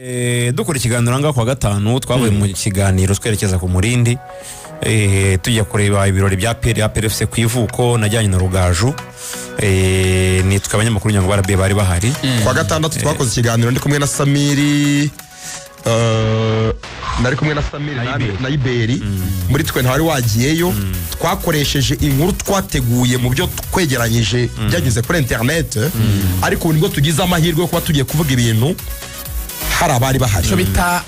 Dukora ikiganiro aha ngaha kuwa gatanu, twavuye mu kiganiro twerekeza ku Murindi, tujya kureba ibirori bya APR, APR FC ku ivuko. Najyanye na Rugaju, nitwe abanyamakuru nyango barabe bari bahari. Kuwa gatandatu twakoze ikiganiro ndi kumwe na Samiri, nari kumwe na Samiri na Iberi. Muri twe ntawari wagiyeyo. Twakoresheje inkuru twateguye mu byo twegeranyije byageze kuri internet, ariko ubu nibwo tugize amahirwe yo kuba tugiye kuvuga ibintu hari abari bahari. Icyo bita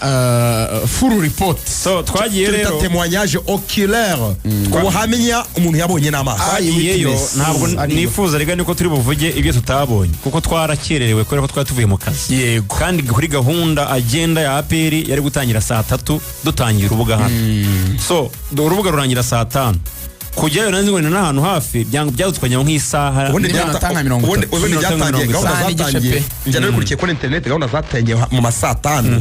full report. So twagiye Icyo bita rero témoignage oculaire, ubuhamya umuntu yabonye n'amaso. Twagiyeyo. Witness. Ntabwo nifuza rega niko turi buvuge ibyo tutabonye, kuko twarakererewe kubera ko twari tuvuye mu kazi. Kandi kuri gahunda agenda ya APR yari gutangira saa 3, dutangira urubuga hano. So urubuga rurangira saa 5. Kujyayo nanzi ngo ni n'ahantu hafi, byadutwaye nk'isaha. Ubundi N'iminota nka mirongo ubundi itatu. ubundi Iminota byatangiye 30. gahunda Isaha n'igice zatangiye pe. Njya nabikurikiye kuri internet, gahunda zatangiye mu ma saa 5,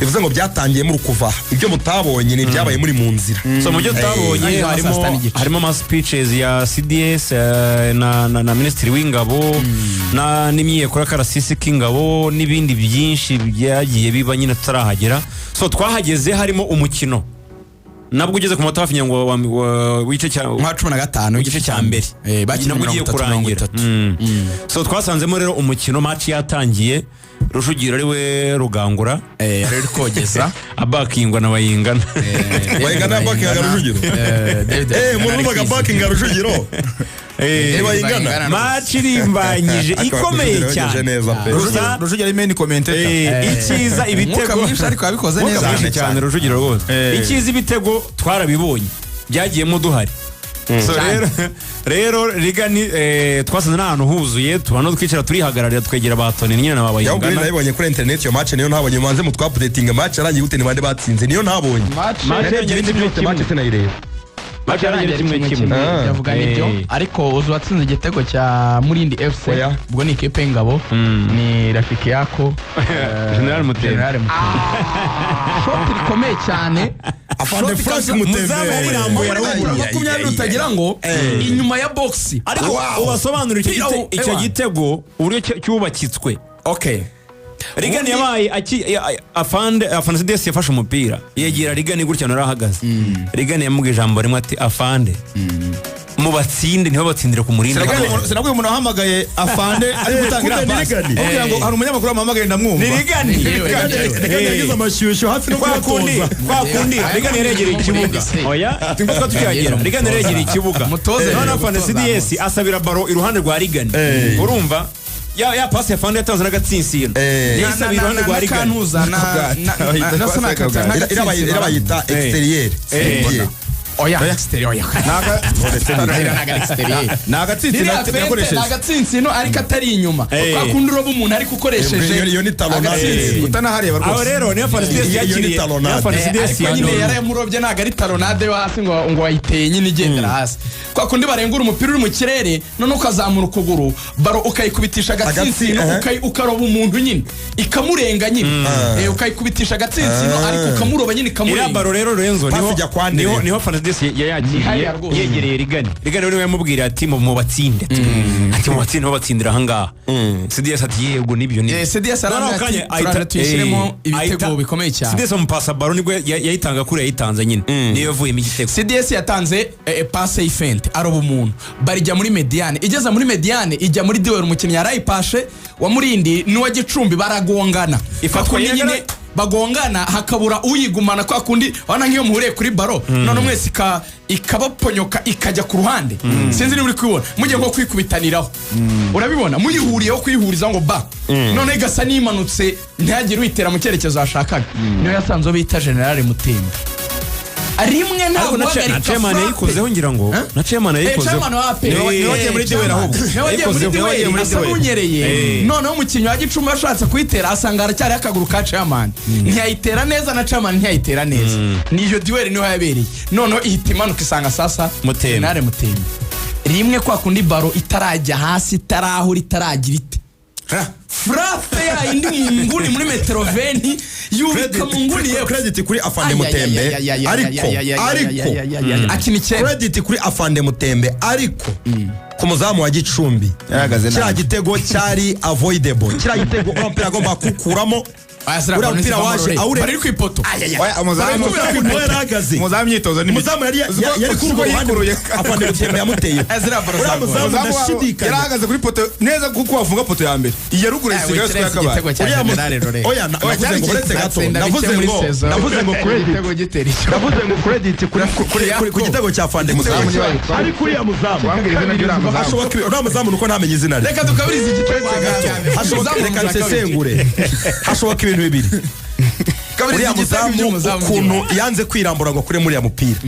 bivuze ngo byatangiye muri kuva. Ibyo mutabonye ni ibyabaye muri mu nzira. So mu byo tutabonye Nanjye harimo saa sita n'igice. harimo ama speeches ya CDS na Minisitiri w'Ingabo na n'imyiyeko y'akarasisi k'ingabo n'ibindi byinshi byagiye biba nyine tutarahagera. So twahageze harimo umukino, nabwo ugeze ku munota hafi nyango w'igice cya Nka 15 igice cya mbere. Bakina nabwo mirongo ugiye itatu mirongo kurangira. itatu. So twasanzemo rero umukino, match yatangiye, Rujugiro ari we Rugangura. Yari uri kogeza. Abakingwa na Bayingana. Bayingana bakinga Rujugiro? David Murumvaga bakinga Rujugiro? Bayingana. Match irimbanyije, ikomeye Rujugiro yogeje cyane. neza pe. Gusa Rujugiro ari main commentator. Icyiza Umwuka ibitego mwinshi, ariko yabikoze Umwuka neza. mwinshi cyane Rujugiro rwose. Icyiza ibitego twarabibonye, byagiyemo duhari. So rero rigani, twasanze n'ahantu huzuye, tubona twicara turihagararira, twegera ba Tony nyine na ba Yahubwo Bayingana. nayibonye kuri internet iyo match, niyo ntabonye. Mubanze mutwa-updating, match yarangiye gute? Ni bande batsinze? Niyo ntabonye. Match Narebye yarangiye ibindi kimwe byose, kimwe. match sinayireba. Match yarangiye 1-1. Yavuga nibyo. Ariko uzi uwatsinze igitego cya Murindi FC? Oya. Ubwo ni ikipe y'ingabo, ni rafiki yako General Mutembe. General Mutembe, shoti rikomeye cyane. Afande Shoti Frank kabisa. Mutembe. Muzamu yarirambuye, Muri metero arawubura. 20 utagira ngo inyuma ya box. Ariko ubasobanurire icyo icyo Ewa. gitego uburyo cyubakitswe. Okay. Rigani yabaye afande CDS yafashe umupira yegera Rigani gutya narahagaze. Rigani yamubwiye ijambo rimwe ati: "Afande, mubatsinde, ntibabatsindire ku Murindi." Sinabwiye umuntu wahamagaye afande ari gutanga kumbe iriya ni pasi. Rigani. Kugira ngo hari umunyamakuru wamuhamagaye, ndamwumva. Ni Rigani. Rigani. Rigani yagize amashyushyu hafi no Kwa kundi kuyatoza. kwa kundi Rigani yaregereye ikibuga. Oya, twe tukihagera Rigani yaregereye ikibuga. Mutoze None rero, afande mutoza. CDS asabira baro iruhande rwa Rigani. Urumva ya pasi ya afande yatanze n'agatsinsino, yayisabira iruhande rwa Rigani. N'akantuza Iriya bayita extérieur. Oya, extérieur, oya. Ntabwo ari extérieur. Ni agatsitsino Iriya fente ni yakoresheje. agatsinsino, ariko atari inyuma. Kwa kundi uroba umuntu ariko ukoresheje Iyo ni talonnade. agatsinsino. Utanahareba Aho rwose. rero niyo afande CDS Iyo ni yakiriye talonnade. niyo afande CDS Ariko nyine yakiriye. yarayamurobye, ntabwo ari talonnade yo hasi ngo wayiteye nyine igendera hasi. Kwa kundi barengura umupira uri mu kirere, noneho ukazamura ukuguru, baro ukayikubitisha agatsinsino, ukaroba umuntu nyine ikamurenga nyine. Ukayikubitisha agatsinsino, ariko ukamuroba nyine Iriya ikamurenga. baro rero, Lorenzo, Pasi niho ijya kwa Ndere. niho afande CDS yayakiriye. Hariya rwose. Yegereye Rigani. Rigani niwe yamubwira ati mubatsinde, ati mubatsinde, babatsindira ahangaha. CDS ati: "Yego, nibyo nibyo." CDS Noneho arambwira akanya ati: "Turaje tuyishyiremo ibitego bikomeye cyane." CDS amupasa baro, nibwo yayitanga kuri yayitanze nyine, niyo yavuyemo igitego. CDS yatanze passe y'ifente, aroba umuntu, barijya muri médiane. Igeze muri médiane ijya muri duel, umukinnyi yarayipashe wa Murindi n'uwa Gicumbi baragongana. Ifatwa Kwa kundi yegera- nyine bagongana hakabura uyigumana, kwa kundi urabona nk'iyo muhuriye kuri baro, none mwese ikabaponyoka ikajya ku ruhande. Sinzi niba uri kubibona, mugiye nko kwikubitaniraho, urabibona muyihuriyeho, kuyihuriza ngo ba none igasa n'imanutse, ntihagire uyitera mu cyerekezo yashakaga. Niyo yasanze uwo bita General Mutembe rimwe ntabwo Ariko na guhagarika chairman frappe. yayikozeho ngira ngo. Na chairman yayikozeho. Chairman wa APR. Niwe wagiye muri duel ahubwo. Niwe wagiye muri Yayikozeho. duel, Wagiye muri asa duel. n'unyereye. Noneho umukinnyi wa Gicumbi ashatse kuyitera asanga haracyariho akaguru ka chairman, ntiyayitera neza, na chairman ntiyayitera neza. Niyo duel niho yabereye, noneho ihita imanuka isanga sasa Mutembe. General Mutembe rimwe, kwa kundi baro itarajya hasi, itarahura, itaragira ite, frappe yayindi mu nguni muri metero 20, yubika mu nguni yepfo. Credit kuri afande Mutembe, ariko Akina 9. Credit kuri afande Mutembe, ariko ku muzamu wa Gicumbi Yarahagaze kiriya nabi. gitego cyari avoidable. Kiriya gitego umupira agomba kukuramo. Uriya mupira waje awure bari ku ipoto. Oya, umuzamu Bari kubera ku niwe yarahagaze. Umuzamu imyitozo ni Umuzamu yari kuri urwo ruhande, afande Mutembe yamuteye. Ziriya baro Uriya zagoye. muzamu Umuzamu ndashidikanya. yari ahagaze kuri poto neza, kuko wafunga poto ya mbere, iya ruguru isigaye Wikirezi yose yakabaye. igitego cya Uriya General Rore. Oya, navuze ngo uretse gato, Atsinda navuze bike muri ngo saison. navuze ngo credit Igitego gitera icyo. Navuze ngo credit kuri ku gitego cya Fande Umuzamu Mutembe. niba Ariko uriya muzamu Wambwira izina ry'uriya muzamu. Hashoboka uriya muzamu nuko ntamenye izina rye. Reka dukabirize igitego. Hashoboka, reka nsesengure, hashoboka ibintu bibiri. Uriya muzamu ukuntu yanze kwirambura ngo akure muri uriya mupira.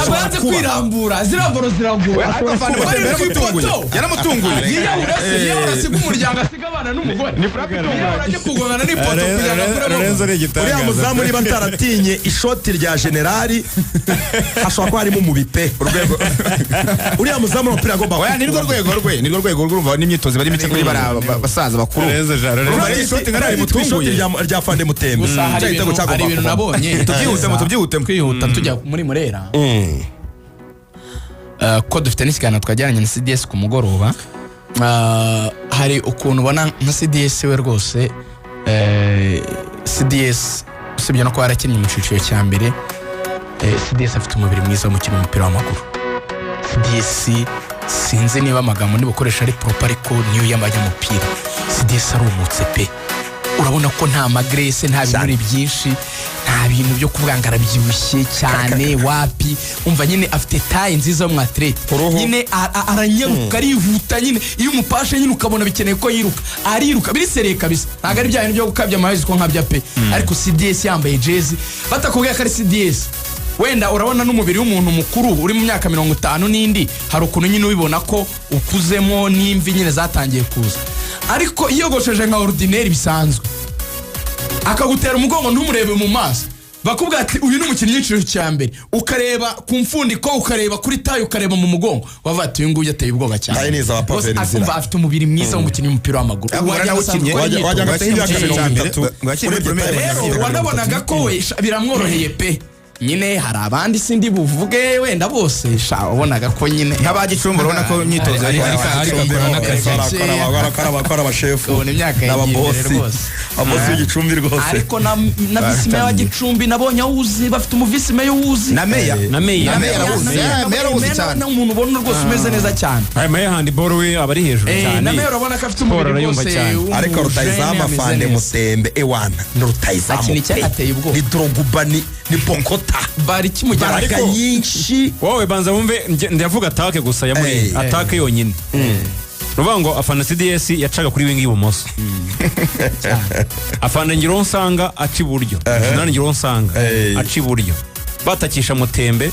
Aba yanze kwirambura, ziriya baro ziragura. Ariko Afande Bari Mutembe ku ipoto. yaramutunguye, yaramutunguye. Yiyahura se, yiyahura asiga umuryango, asiga abana n'umugore. Yiyahura ajya kugongana n'ipoto kugira ngo akuremo. Lorenzo ni Uriya igitangaza. muzamu niba ataratinye ishoti rya generali, hashobora kuba harimo umubi pe. Urwego uriya muzamu umupira agomba Oya, nirwo rwego rwe, nirwo rwego rw'urumva n'imyitozo bari mike kuri bariya basaza bakuru. Lorenzo Jean, Lorenzo. Urumva ari ishoti nka ishoti rimutunguye. rya Fande Mutembe. Gusa hari Cya gitego ibintu, hari cyagombaga ibintu kuvamo. nabonye. Tubyihutemo, tubyihutemo. Twihuta tujya muri Murera. Ko dufite n'ikiganiro twajyanye na CDS ku mugoroba. Hari ukuntu ubona nka CDS we rwose, CDS usibye no kuba yarakinnye mu cyiciro cya mbere, CDS afite umubiri mwiza w'umukino w'umupira w'amaguru. CDS, sinzi niba amagambo ndibukoresha ari proper, ariko niyo y'abanyamupira, CDS arumutse pe. Urabona ko nta ma graisse, nta binure byinshi, nta bintu byo kuvuga ngo arabyibushye cyane, wapi. Umva nyine afite taille nziza y'umwatirete nyine, aranyaruka, arihuta nyine. Iyo umupashe nyine ukabona bikeneye ko yiruka, ariruka biri sérieux kabisa. Ntabwo ari bya bintu byo gukabya amahezi ko nkabya pe. Ariko CDS yambaye jezi, batakubwiye ko ari CDS, wenda urabona n'umubiri w'umuntu mukuru uri mu myaka 50 n'indi, hari ukuntu nyine ubibona ko ukuzemo n'imvi nyine zatangiye kuza. Ariko yiyogosheje nka ordinaire bisanzwe, akagutera umugongo ntumurebe mu maso, bakubwira ati uyu ni umukinnyi w'icyiciro cya mbere, ukareba ku mfundiko, ukareba kuri taille, ukareba mu mugongo, wavuga ati uyu nguyu ateye ubwoba cyane. Taille ni iza ba Rwose Pavel akumva Nzira. afite umubiri mwiza w'umukinnyi w'umupira w'amaguru. Ariko Wagira ngo narawukinnye. asanzwe akora Wagira ngo afite imyitozo. nk'imyaka 30. Ngo yakiniye Urebye Premier taille Rero y'imyaka wanabonaga ko we biramworoheye pe. Nyine hari abandi sindi buvuge wenda bose sha, wabonaga ko nyine Nk'aba Gicumbi urabona ko imyitozo yari Ariko akora n'akazi. Bakora abashefu Ubona imyaka yagiye n'ababosi imbere rwose. Ababosi b'Igicumbi rwose. Ariko na visi meya wa Gicumbi nabonye awuzi, bafite umuvisi meya uwuzi. Na meya. Na meya. Na meya arawuzi. Na Meya arawuzi cyane. ni umuntu ubona rwose umeze neza cyane. Aya meya handball we aba ari hejuru cyane. Na meya urabona ko afite Siporo umubiri arayumva rwose cyane. Ariko w'umujene, rutayizamu ameze afande neza. Mutembe, ewana ni rutayizamu Akina icyo pe. ateye ubwoba. Ni Drogba, ni Bokota. Bari kimujyana. Imbaraga nyinshi. Wowe banza wumve, ndavuga attaque gusa ya Murera. Attaque yonyine ni ukuvuga ngo afana CDS yacaga kuri wing y'ibumoso, afana Ngironsanga aca iburyo, Jenerali Ngironsanga aca iburyo, batakisha Mutembe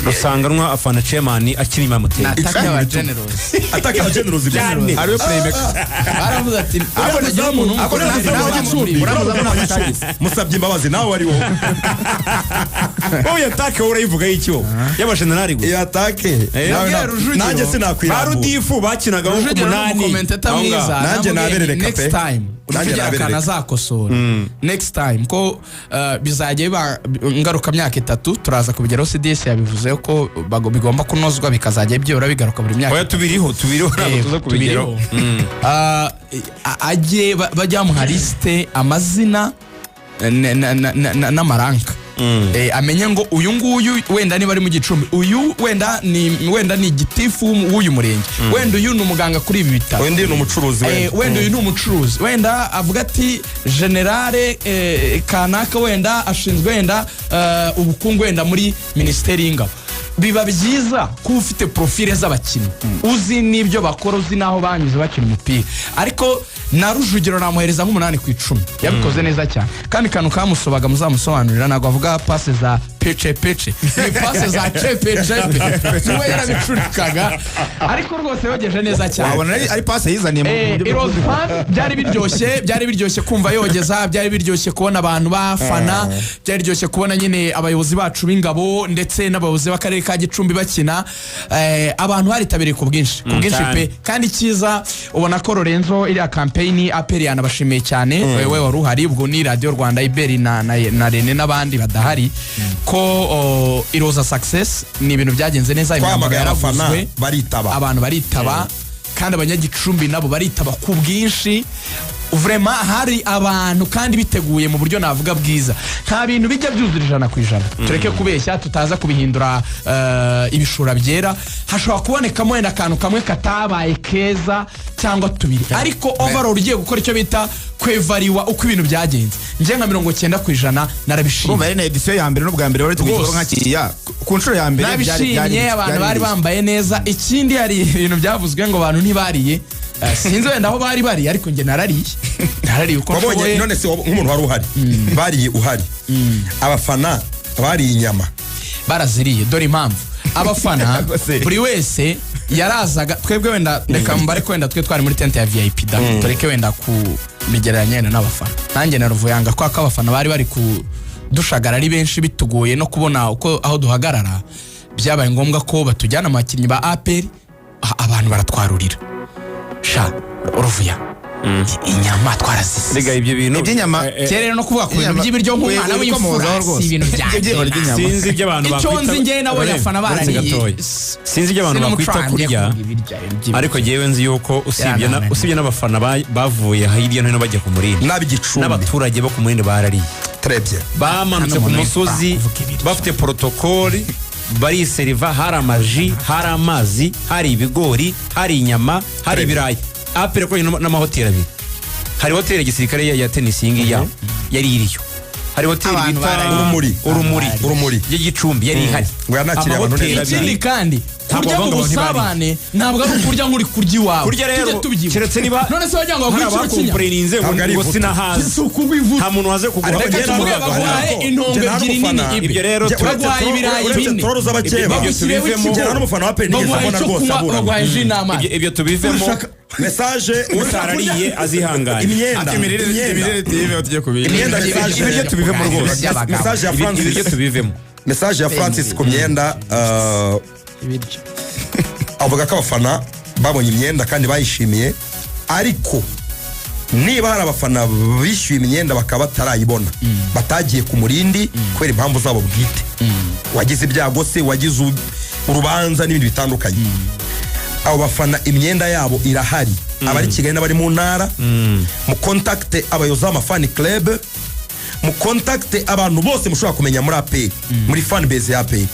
Rusanganwa, afana chairman akiri inyuma ya Ni Mutembe. attaque y'aba generals. Attaque ya generals gusa. Cyane. Ariwe playmaker. Baravuze ati Uriya muzamu, Ako uriya muzamu wa Gicumbi, uriya muzamu wa Gicumbi, musabye imbabazi nawe wari wowe. Wowe attaque wowe urayivuga y'icyo y'abajenerali gusa. Iyo attaque Nabwiye Rujugiro. nanjye Ba sinakwirambura. Rudifu bakinagaho ku Rujugiro ni munani umukomenteta aho ngaho. mwiza. Nanjye Namubwiye naberereka next pe. time Nanjye Rujugiro akantu naberereka. azakosora next time ko bizajya biba ngaruka myaka 3, turaza kubigeraho. CDS yabivuze ko bigomba kunozwa, bikazajya byibura bigaruka buri myaka. Oya, tubiriho, tubiriho, ntabwo tuza kubigeraho. Tubiriho. Ajye bajya bamuha liste, amazina n'amaranka, amenye ngo uyu nguyu wenda niba ari mu Gicumbi, uyu wenda ni gitifu w'uyu murenge, wenda uyu ni umuganga kuri ibi bitaro, Undi ni umucuruzi wenda. Wenda uyu ni umucuruzi, wenda avuga ati generale kanaka wenda ashinzwe wenda ubukungu wenda muri minisiteri y'ingabo. Biba byiza kuba ufite profile z'abakinnyi, uzi n'ibyo bakora, uzi n'aho banyuze bakina umupira. Ariko na Rujugiro namuhereza nk'8 ku 10, yabikoze neza cyane. Kandi kantu kamusobaga muzamusobanurira, ntabwo avuga passe za pece pece, ni passe za cepe cepe, niwe yarabicurikaga. Ariko rwose yogeje neza cyane. Wabona ari passe yizaniye mu buryo It was fun. Byari biryoshye, byari biryoshye kumva yogeza, byari biryoshye kubona abantu bafana, byari biryoshye kubona nyine abayobozi bacu b'ingabo ndetse n'abayobozi b'akarere ka Gicumbi bakina. Abantu baritabiriye ku bwinshi, ku bwinshi cyane. pe. Kandi icyiza ubona ko Lorenzo iriya campaign APR yanabashimiye cyane. Wewe wari uhari ubwo, ni Radiyo Rwanda, Iberi na Rene n'abandi badahari, ko it was a success, ni ibintu byagenze neza, imyambaro Twahamagaye abafana yaraguzwe, baritaba. abantu baritaba, kandi abanyagicumbi nabo baritaba ku bwinshi. Vraiment hari abantu kandi biteguye mu buryo navuga bwiza. Nta bintu bijya byuzura 100%, tureke kubeshya, tutaza kubihindura ibishura byera. Hashobora kubonekamo wenda akantu kamwe katabaye keza cyangwa tubiri, ariko overall ugiye gukora icyo bita kwevariwa uko ibintu byagenze, njye nka 90% narabishimye. Urumva ari na édition ya mbere, n'ubwa mbere wari tugiye Rwose. nka kiriya ku nshuro ya mbere Nabishimye, abantu bari bambaye neza. Ikindi, hari ibintu byavuzwe ngo abantu ntibariye. Sinzi wenda aho bari bari, ariko njye narariye, narariye uko Wabonye nshoboye. None se nk'umuntu wari uhari, bariye uhari, abafana bariye inyama? Baraziriye. Dore impamvu: abafana Rwose. buri wese yarazaga. Twebwe wenda reka mbare ko wenda twe twari muri tente ya VIP da, tureke wenda kubigereranya wenda n'abafana. Nanjye na Ruvuyanga, kwa ko abafana bari bari kudushagara ari benshi, bitugoye no kubona uko aho duhagarara, byabaye ngombwa ko batujyana mu bakinnyi ba APR, abantu baratwarurira. Sha Ruvuya, inyama twarazisize. Rega ibyo bintu Iby'inyama Kera rero no kuvuga ku bintu by'ibiryo nk'umwana w'imfura si ibintu byanjye. Iby'inyama. Sinzi ibyo abantu Icyo bakwita nzi, njye nabonye Uretse abafana barariye. gatoya. Sinzi ibyo abantu bakwita kurya, ariko njyewe nzi yuko usibye Yanananiye. usibye n'abafana bavuye hirya no hino bajya ku Murindi, N'ab'Igicumbi. n'abaturage bo ku Murindi barariye. Très bien. Bamanutse Hano ku umuntu musozi kuvuga ibiryo. bafite protocole, bariseriva. Hari amaji, hari amazi, hari ibigori, hari inyama, hari ibirayi. APR yakoranye n'amahoteli abiri. Hari hoteli ya gisirikare ya tenisi, iyi ngiyi yabo yari iriyo. Hari hoteli Abantu bita barariye. Urumuri. Urumuri. Urumuri. Y'Igicumbi yari ihari. Ngo yanakiriye abantu Amahoteli neza. abiri. Ikindi kandi, Ntabwo kurya mu bavuga ngo ntibariye. busabane ntabwo ari ukurya nk'uri kurya iwawe. Kurya rero, Tujye tubyibuka. keretse niba None se wagira ngo hari baguhe ikiro cy'inyama? abakompureninze ngo Ntabwo ari ngo ivutu. sinahazi. Si ukubivuta. Nta muntu waze kuguha. Ariko Reka njye tuvuge ntabwo baguhaye ntabwo. intongo Njye nta ebyiri nini n'umufana. ibe. Ibyo rero Baguhaye ibirayi Uretse bine. toroza abakeba. Bagushyiriyeho Ibyo ikigori. Njye nta n'umufana wa APR nigeze Baguhaye mbona icyo rwose kunywa, aburana. baguhaye ji n'amazi. Ibyo tubivemo. Message. Utarariye azihangane. Imyenda. Imirire Imyenda. imirire TV tujye kubiri. Imyenda, message. Ibiryo tubivemo rwose. By'abagabo. Message ya Ibiryo Francis. tubivemo. Message ya Francis ku myenda, Ibiryo. avuga ko abafana babonye imyenda kandi bayishimiye, ariko niba hari abafana bishyuye imyenda bakaba batarayibona, batagiye ku Murindi kubera impamvu zabo bwite, wagize ibyago se, wagize urubanza n'ibindi bitandukanye, abo bafana imyenda yabo irahari. Abari Kigali n'abari mu ntara, mu contacte abayobozi b'ama fan club, mu contacte abantu bose mushobora kumenya muri APR, muri fan base ya APR.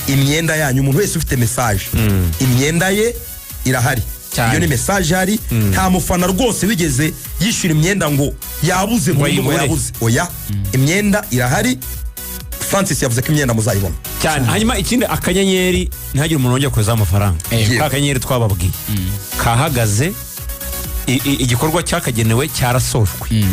Imyenda yanyu, umuntu wese ufite message, imyenda ye irahari. Cyane. Iyo ni message ihari. Nta mufana rwose wigeze yishyura imyenda ngo yabuze burundu, ngo ayibure. yabuze. Oya, imyenda irahari. Francis yavuze ko imyenda muzayibona. Cyane. Hanyuma ikindi, akanyenyeri, ntihagire umuntu wongera kohereza amafaranga. Yego. Ka kanyenyeri twababwiye kahagaze, igikorwa cyakagenewe cyarasojwe,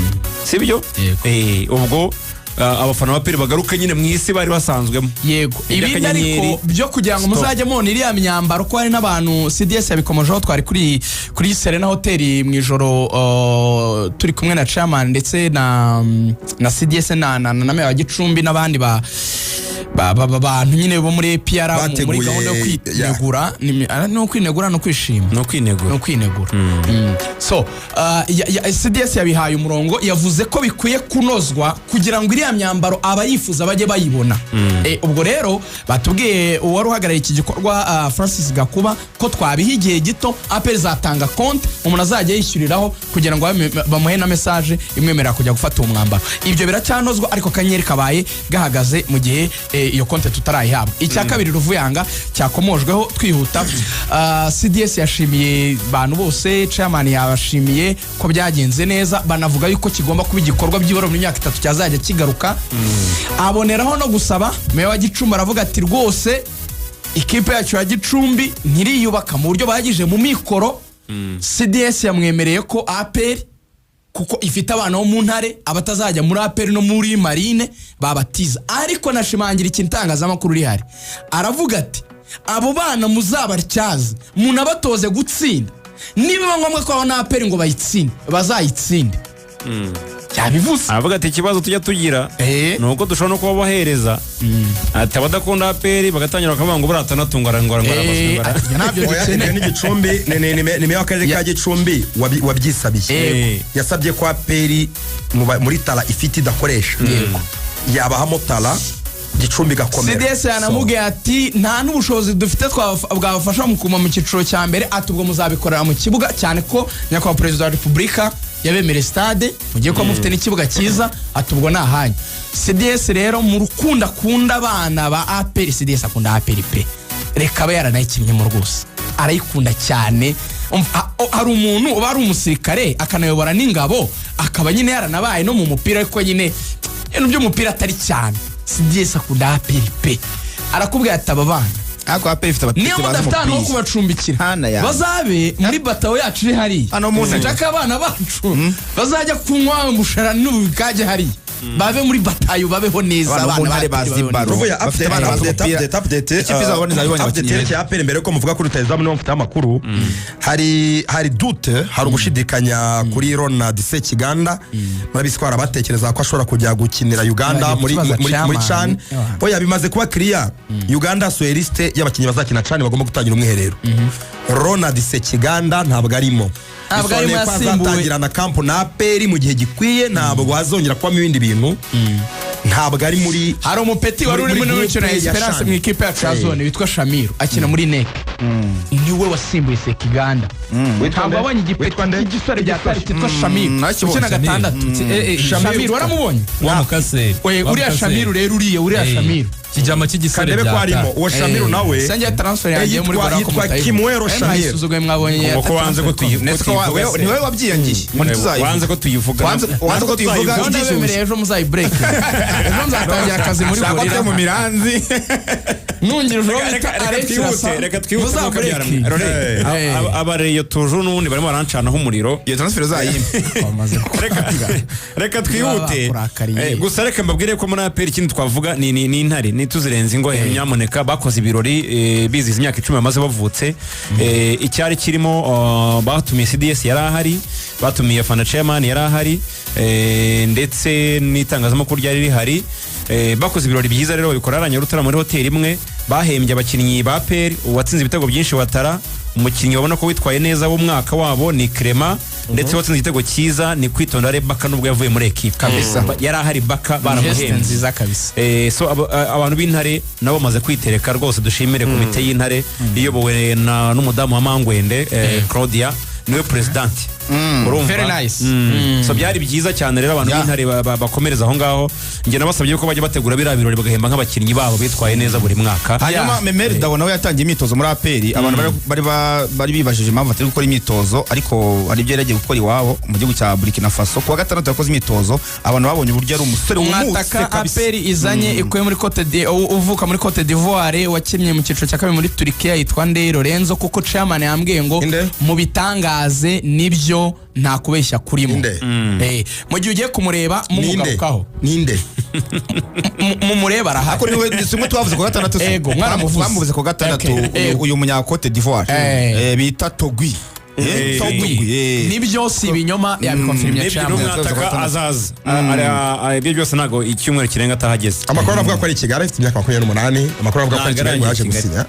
sibyo? Yego. Ubwo abafana ba APR bagaruke nyine mu isi bari basanzwemo. Yego. Ibindi ariko Iby'akanyenyeri, byo kugira ngo stop. muzajye mubona iriya myambaro, ko hari n'abantu, CDS yabikomojeho, twari kuri Serena Hoteli mu ijoro, turi kumwe na chairman ndetse na CDS na meya wa Gicumbi n'abandi ba bantu nyine bo muri APR muri Bateguye, gahunda yo kwinegura. Ni ukwinegura no kwishima. Ni ukwinegura. Ni ukwinegura. So CDS yabihaye umurongo, yavuze ko bikwiye kunozwa kugira ngo iriya myambaro abayifuza bajye bayibona. Ubwo rero batubwiye, uwari uhagarariye iki gikorwa, Francis Gakuba, ko twabiha igihe gito, APR izatanga konti umuntu azajya yishyuriraho kugira ngo bamuhe na message imwemerera kujya gufata uwo mwambaro. Ibyo biracyanozwa, ariko akanyenyeri kabaye gahagaze mu gihe iyo konti tutarayihabwa. Icya kabiri, Ruvuyanga, cyakomojweho twihuta, CDS yashimiye abantu bose, chairman yabashimiye ko byagenze neza, banavuga yuko kigomba kuba igikorwa byibura mu myaka 3 cyazajya kigaruka. Aboneraho no gusaba meya wa Gicumbi, aravuga ati rwose ikipe yacu ya Gicumbi ntiriyubaka mu buryo buhagije mu mikoro. CDS yamwemereye ko APR, kuko ifite abana bo mu ntare, abatazajya muri APR no muri Marine babatiza. Ariko nashimangira ikintu itangazamakuru rihari, aravuga ati abo bana muzabatyaze, munabatoze gutsinda, nibiba ngombwa ko babona APR ngo bayitsinde, bazayitsinde. Yabivuze. Aravuga ati ikibazo tujya tugira ni uko dushobora no kubabahereza, ati abadakunda APR bagatangira bakavuga ngo buriya atanatunga ngo Ati, ibyo ntabyo Oya, ibyo dukeneye. ni Gicumbi, ni meya w'akarere ka Gicumbi wabyisabiye. Yasabye ko APR muri tara ifite idakoresha yabahamo tara, Gicumbi igakomera. CDS yanamubwiye ati nta n'ubushobozi dufite bwabafasha mu kuguma mu cyiciro cya mbere, ati ubwo muzabikorera mu kibuga, cyane ko nyakubahwa perezida wa repubulika Yabemereye stade, mugiye kuba mufite n'ikibuga cyiza, ati ubwo ni ahanyu. CDS rero mu rukundo akunda abana ba APR, CDS akunda APR pe, reka aba yaranayikinnyemo rwose, arayikunda cyane. Hari umuntu uba ari umusirikare akanayobora n'ingabo, akaba nyine yaranabaye no mu mupira, ariko nyine ibintu by'umupira atari cyane. CDS akunda APR pe, arakubwira ati aba bana Ariko APR ifite niyo abapeti bazi mudafite ahantu ho umupira. kubacumbikira, Hana ya. bazabe muri batayo yacu iri hariya. Hano mu ntare. Sinshaka abana bacu bazajya kunywa umushara n'ubugage hariya, babe muri batayo, babeho neza. Abana bo mu Abana ntare ba APR bazi babeho baro. neza. Tuvuye Bafite update, abana bazi update, umupira. update, update, Ikipe izabona izabibonye update abakinnyi yerekeye beza. APR. Mbere yuko muvuga kuri rutahizamu, niba mufite amakuru, hari doute, hari ugushidikanya kuri Ronald Sekiganda. Murabizi ko hari abatekereza ko ashobora kujya gukinira Uganda Bagiye muri kukibaza muri chairman. CHAN. Oya, bimaze kuba clear. Uganda yasohoye liste y'abakinnyi bazakina CHAN bagomba gutangira umwiherero. Ronald Sekiganda ntabwo arimo. Ntabwo arimo, Bisobanuye ko yasimbuwe. azatangira na camp na APR mu gihe gikwiye, ntabwo hazongera kubamo ibindi bintu, ntabwo ari muri Hari umupeti wari muri urimo n'umukino groupe ya ya Esperance CHAN. mu ikipe yacu ya zone witwa Shamiru, akina muri NEC, niwe wasimbuye Sekiganda. Ntabwo wabonye igipeti cy'igisore bya tari cyitwa Shamiru Nakibonye. ukina gatandatu? Shamiru waramubonye? Wa mukase. We, uriya Shamiru rero, uriya Shamiru. Kijama cy'igisore. Kandebe ko arimo uwo Shamiru nawe. Sanjye transfer yanjye muri Yitwa Gorako yitwa mutayivuga. Kimwero Shamir. Mwayisuzuguye, mwabonye. Ngo ko wanze ko Ndetse ko tuyivuga se. ni wowe wabyiyangiye ngo ntituzayivuga. Wanze ko tuyivuga. Wanze ko tuyivuga. Gahunda bemereye, ejo muzayibureke, ejo nzatangira akazi muri Shaka ko Gorira tujya mu miranzi. Nungirije uwo Reka bita reka Alex twihute, Rasa. reka twihute. Muzabureke. Abareyo tuje n'ubundi barimo barancanaho umuriro. Iyo transfer uzayimpe. Bamaze Reka twihute. Bakurakariye. Gusa reka mbabwire ko muri APR ikindi twavuga ni intare ntituzirenze ingohe. Nyamuneka, bakoze ibirori bizihiza imyaka 10 bamaze bavutse. Icyari kirimo, batumiye CDS yari ahari, batumiye Fana Chairman yari ahari, ndetse n'itangazamakuru ryari rihari. Bakoze ibirori byiza rero, babikora hariya Nyarutarama muri hoteli imwe. Bahembye abakinnyi ba APR, uwatsinze ibitego byinshi Watara, umukinnyi babona ko witwaye neza w'umwaka wabo ni Clement, ndetse watsinze igitego cyiza ni Kwitonda Rebaka, nubwo yavuye muri ekipe Kabisa. Yari ahari Baka, Geste baramuhembye. nziza kabisa. So abantu b'intare nabo bamaze kwitereka rwose. Dushimire komite y'intare iyobowe n'umudamu wa Mangwende, Claudia, niwe presidente. Urumva? Very nice. So byari byiza cyane rero, abantu b'intare bakomereza aho ngaho. Njye nabasabye ko bajya bategura biriya birori bagahemba nk'abakinnyi babo bitwaye neza buri mwaka. Hanyuma Memel Dao nawe yatangiye imyitozo muri APR. Abantu bari bibajije impamvu atari gukora imyitozo, ariko hari ibyo yari yagiye gukora iwabo mu gihugu cya Burkina Faso. Kuwa gatandatu yakoze imyitozo, abantu babonye uburyo ari umusore wumutse Umwataka kabisa. APR izanye ikuye muri Cote di uvuka muri Cote d'Ivoire, wakinnye mu cyiciro cya kabiri muri Turkiya, yitwa Ndey Lorenzo, kuko chairman yambwiye ngo Inde? mu bitangaze nibyo, nta kubeshya kurimo. Inde? Mu gihe ugiye kumureba Ninde? mumugarukaho. Ninde? Mumureba arahari. Ariko niwe si umwe twavuze ku gatandatu se? Ego, mwaramuvuze. Twamuvuze ku gatandatu. Okay. Ego. Uyu munya Cote d'Ivoire bita Togui. Togui. Nibyo, si ibinyoma, yabikonfirimye Nibyo, chairman. n'umwataka azaza. Ibyo byose ntabwo icyumweru kirenga atahageze. Amakuru aravuga ko ari i Kigali, afite imyaka 28. Amakuru aravuga ko ari i Kigali, ngo yaje Ntabwo gusinya.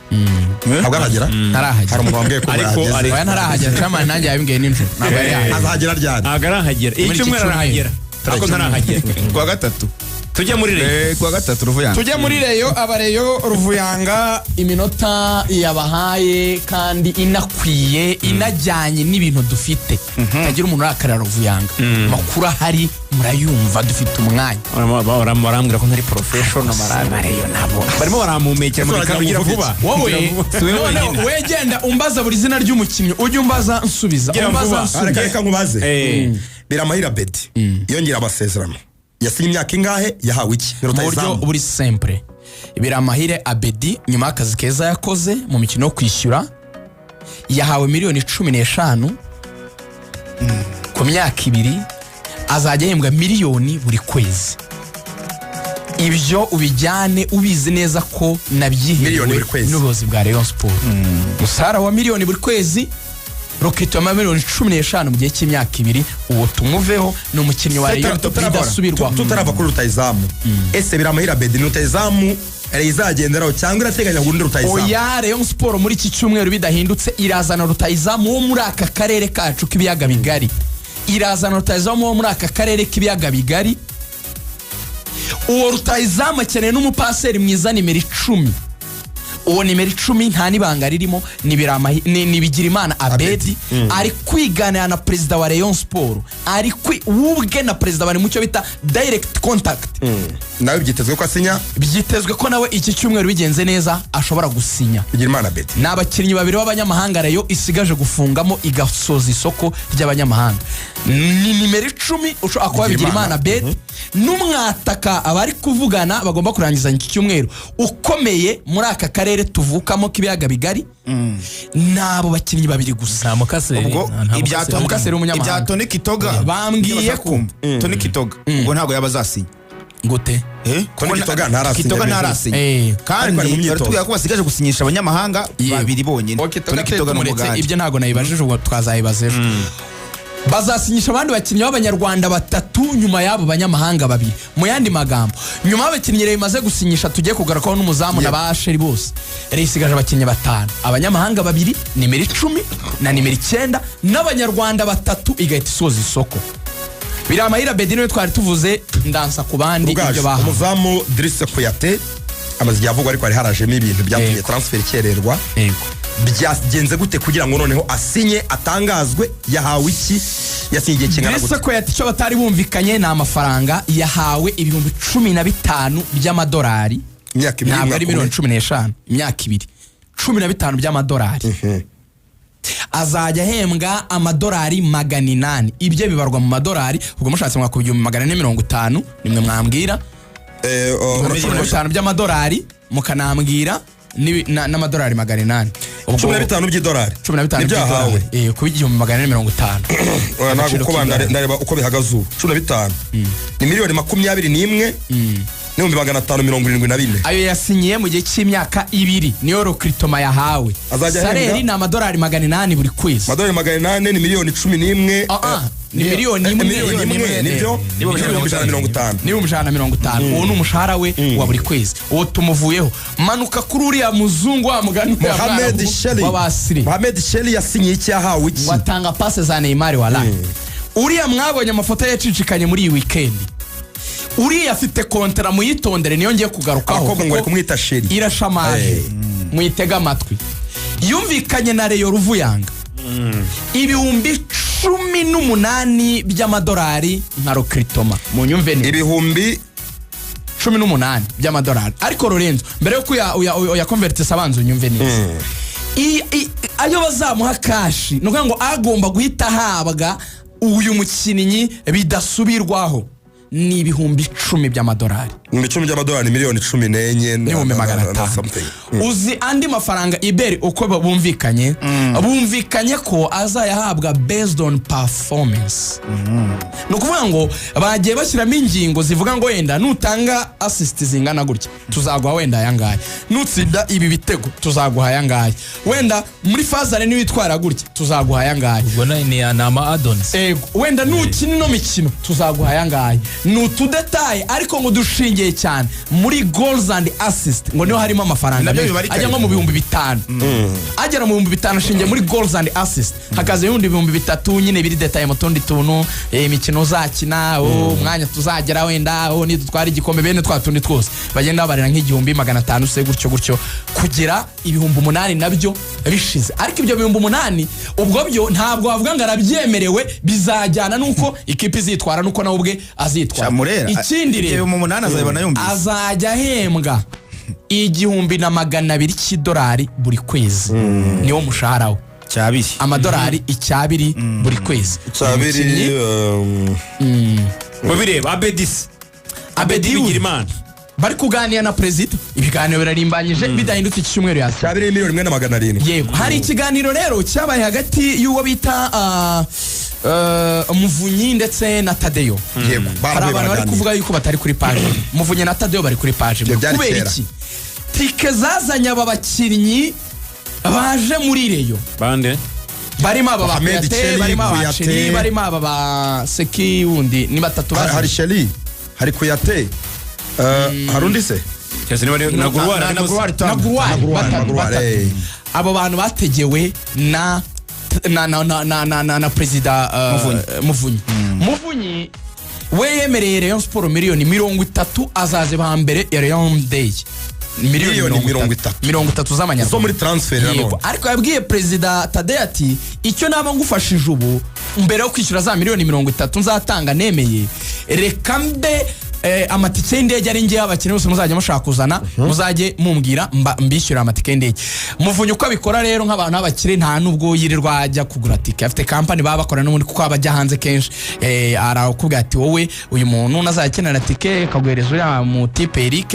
Ntabwo arahagera. Ntarahagera. Hari umuntu wambwiye ko Ariko yahageze. Oya, ntarahagera, chairman nanjye yabimbwiye nijoro, ntabwo yari yahagera. Azahagera ryari? Ntabwo arahagera. Muri iki Icyumweru arahagera, ariko ntarahagera. Kuwa gatatu. Tujye muri Rayon. Kuwa gatatu, Ruvuyanga. Tujye muri Rayon. Abareyo, Ruvuyanga, iminota yabahaye kandi inakwiye, inajyanye n'ibintu dufite. Tagira umuntu urakarira Ruvuyanga, amakuru ahari murayumva, dufite umwanya. Barambwira ko ntari professional. Abareyo nabo Barimo barampumekera mu Ese bikaro. Gira wagira ngo vuba. Wowe Gira vuba. Si wowe noneho wenyine. wegenda umbaza buri zina ry'umukinnyi, ujye umbaza nsubiza. Gira Umbaza vuba. nsubiza. Reka reka nkubaze. Biramahire Abedi yongera amasezerano, yasinye imyaka ingahe, yahawe iki? Ni Mu buryo rutahizamu. buri simple, Biramahire Abedi nyuma y'akazi keza yakoze mu mikino yo kwishyura yahawe miliyoni 15 ku myaka 2, azajya ahembwa miliyoni buri kwezi. Ibyo ubijyane ubizi neza ko Miliyoni nabyiherewe buri kwezi. n'ubuyobozi bwa Rayon Sport. Umushahara wa miliyoni buri kwezi, rokitoma miliyoni 15 mu gihe cy'imyaka 2. Uwo tumuveho, ni umukinnyi wa Rayon bidasubirwaho. Tutarava kuri rutahizamu, ese Biramahire Abedi ni rutahizamu izagenderaho cyangwa irateganya kugura undi rutahizamu? Oya, Rayon Sport muri iki cyumweru bidahindutse irazana rutahizamu wo muri aka karere kacu k'ibiyaga bigari, irazana rutahizamu wo muri aka karere k'ibiyaga bigari. Uwo rutahizamu akeneye n'umupaseri mwiza nimero 10. Uwo nimero 10 nta n'ibanga ririmo, ni Bigirimana Abedi. Ari kwiganira na perezida wa Rayon Sport, ari ubwe na perezida bari mu cyo bita direct contact. Nawe byitezwe ko asinya. Byitezwe ko nawe iki cyumweru bigenze neza ashobora gusinya. Bigirimana Abedi. Ni abakinnyi babiri b'abanyamahanga Rayon isigaje gufungamo igasoza isoko ry'abanyamahanga. Ni nimero 10 ushobora kuba Bigirimana. Bigirimana Abedi, n'umwataka abari kuvugana bagomba kurangizanya iki cyumweru, ukomeye muri aka karere tuvukamo k'ibiyaga bigari. Ni abo bakinnyi babiri gusa. Nta mukaseri. Ubwo nta ibya mukaseri. Tony Mukaseri w'umunyamahanga. Ibya Tony Kitoga. Bambwiye Ibyo ko- kumva. Tony Kitoga ubwo ntabwo yaba azasinya. Gute? Tony Kitoga ntarasinya. Kitoga ntarasinya. Ariko ari mu Kandi myitozo. baratubwira ko basigaje gusinyisha abanyamahanga Yego. babiri bonyine. Ok, Tony Kitoga tumuretse, n'umugande. ibyo ntabwo nayibajije, ubwo twazayibaza ejo. Bazasinyisha abandi bakinnyi b'abanyarwanda batatu nyuma y'abo banyamahanga babiri. Mu yandi magambo, nyuma y'abakinnyi Rayon imaze gusinyisha tugiye kugarukaho n'umuzamu na ba Sheri bose, Rayon isigaje abakinnyi batanu: abanyamahanga babiri, nimero 10 na nimero 9, n'abanyarwanda batatu, igahita isoza isoko. Biramahire Abedi niwe twari tuvuze, ndansa ku bandi Rugaju, ibyo bahawe. Umuzamu Drissa Kouyaté amaze igihe avugwa, ariko hari harajemo ibintu byatumye transfer ikererwa. Byagenze gute kugira ngo noneho asinye, atangazwe? Yahawe iki? Yasinye igihe kingana Drissa gute? Kouyaté, icyo batari bumvikanye ni amafaranga. Yahawe 15,000 by'amadolari. Imyaka 2, Ntabwo ari umwaka miliyoni umwe. 15, imyaka 2, 15 by'amadolari. Azajya ahembwa amadolari 800. Ibyo bibarwa mu madolari, ubwo mushatse mwakuba 450,000, nimwe mwambwira. 15 by'amadolari, mukanambwira n'amadolari 800. Ubwo 15 by'idolari. 15 Nibyo yahawe. by'idolari. Kuba 1450. Oya, ntabwo Agaciro uko k'idolari. ndareba uko bihagaze ubu. 15 ni 21,574,000. Ayo yasinyiye mu gihe cy'imyaka 2, niyo recrutement yahawe. Azajya ahembwa? Salaire ni amadolari 800 buri kwezi. Amadolari 800 ni miliyoni 11. Ah, ah, ni miliyoni imwe. Miliyoni imwe nibyo, 150,000. Ni 150,000. Uwo ni umushahara we wa buri kwezi. Uwo tumuvuyeho, manuka kuri uriya muzungu wa mugani, uriya Mohamed mwarabu Sheli. w'abasiri. Mohamed Sheli yasinyiye iki? Yahawe iki? Ngo atanga passe za Neymar wala. Uriya mwabonye amafoto yacicikanye muri iyi weekend, uriya afite contrat, muyitondere, niyo ngiye kugarukaho. Abakobwa ngo bari Kuko kumwita chéri. irashamaje. Muyitege amatwi. Yumvikanye na Rayon Ruvuyanga 18,000 by'amadolari nka recrutement. Munyumve neza. Ibihumbi 18 by'amadolari. Ariko Lorenzo, mbere yo kuya convertisa, abanza unyumve neza. Ayo bazamuha cash, ni ukuvuga ngo agomba guhita ahabwa uyu mukinnyi bidasubirwaho ni 10,000 by'amadolari. 10,000 by'amadolari, miliyoni 14 N'ibihumbi magana na atanu. something. Uzi andi mafaranga iberi uko bumvikanye? Bumvikanye ko azayahabwa based on performance. Ni ukuvuga ngo bagiye bashyiramo ingingo zivuga ngo wenda nutanga assist zingana gutya tuzaguha wenda aya ngaya, nutsinda ibi bitego tuzaguha aya ngaya, wenda muri fazare niwitwara gutya tuzaguha aya ngaya. Ubwo ni ama add-ons. Ego, wenda nukina ino mikino tuzaguha aya ngaya. Ni utudétails, ariko ngo dushingiye cyane muri goals and assist, ngo niho harimo amafaranga Nabyo menshi. bibarika. Ajya nko mu 5000, agera mu 5000 ashingiye muri goals and assist, hakaza ibindi 3000 nyine biri détaillé mu tundi tuntu, imikino uzakina, umwanya tuzagera wenda, nidutwara igikombe, bene twa tundi twose bagenda babarira nk'1,500 se, gutyo gutyo kugera 8,000 nabyo bishize. Ariko ibyo 8,000 ubwo byo ntabwo wavuga ngo arabyemerewe, bizajyana n'uko ikipe izitwara n'uko nawe ubwe azitwara. Murera Ikindi rero, 8,000 azabibona yumvise. Azajya ahembwa 1,200 cy'idolari buri kwezi, niwo mushahara we. Cyabiri. Amadolari icyabiri buri kwezi. Cyabiri. Mubireba Abedisi. Abedi Bigirimana. Bari kuganira na perezida, ibiganiro birarimbanyije, bidahindutse iki cyumweru yasinya. Cyabiri ni 1,700,000. Yego. Hari ikiganiro rero cyabaye hagati y'uwo bita Muvunyi ndetse na Tadeyo. Yego. Hari Barahuye, abantu bari baraganira. kuvuga yuko batari kuri page. Muvunyi na Tadeyo bari kuri page. Ibyo byari Kubera kera. iki? Tike zazanye aba bakinnyi baje muri Rayon, Bande? Barimo aba ba Mohamed Kouyaté, Cheli, barimo aba Kouyaté. Cheli, barimo aba ba Seki wundi, ni batatu Hari baje. Sheli, hari Kouyaté, hari undi se? Cyose niba ari na Guruwari. Na Arimo se. Guruwari Na Tamba. Guruwari. Na Guruwari, Batatu, na Guruwari, batatu. Abo bantu bategewe na perezida Muvunyi. Muvunyi we yemereye Rayon Sport miliyoni 30, azaze ba mbere ya Rayon Day. Miliyoni Miliyoni 30. 30 z'amanyarwanda Zo muri transfer nanone. Yego, ariko yabwiye Perezida Tade ati: "Icyo naba ngufashije ubu, mbere yo kwishyura za miliyoni 30 nzatanga nemeye, reka mbe amatike y'indege ari ngewe. Abakinnyi bose muzajya mushaka kuzana, muzajye mumbwira mbishyura amatike y'indege." Muvunyi uko abikora rero, nk'abantu b'abakire, nta nubwo yirirwa ajya kugura tike. Afite kampani baba bakora n'ubundi, kuko aba ajya hanze kenshi. Arakubwira ati: "Wowe uyu muntu nazajya akenera tike, akaguhereza uriya mutipe Eric."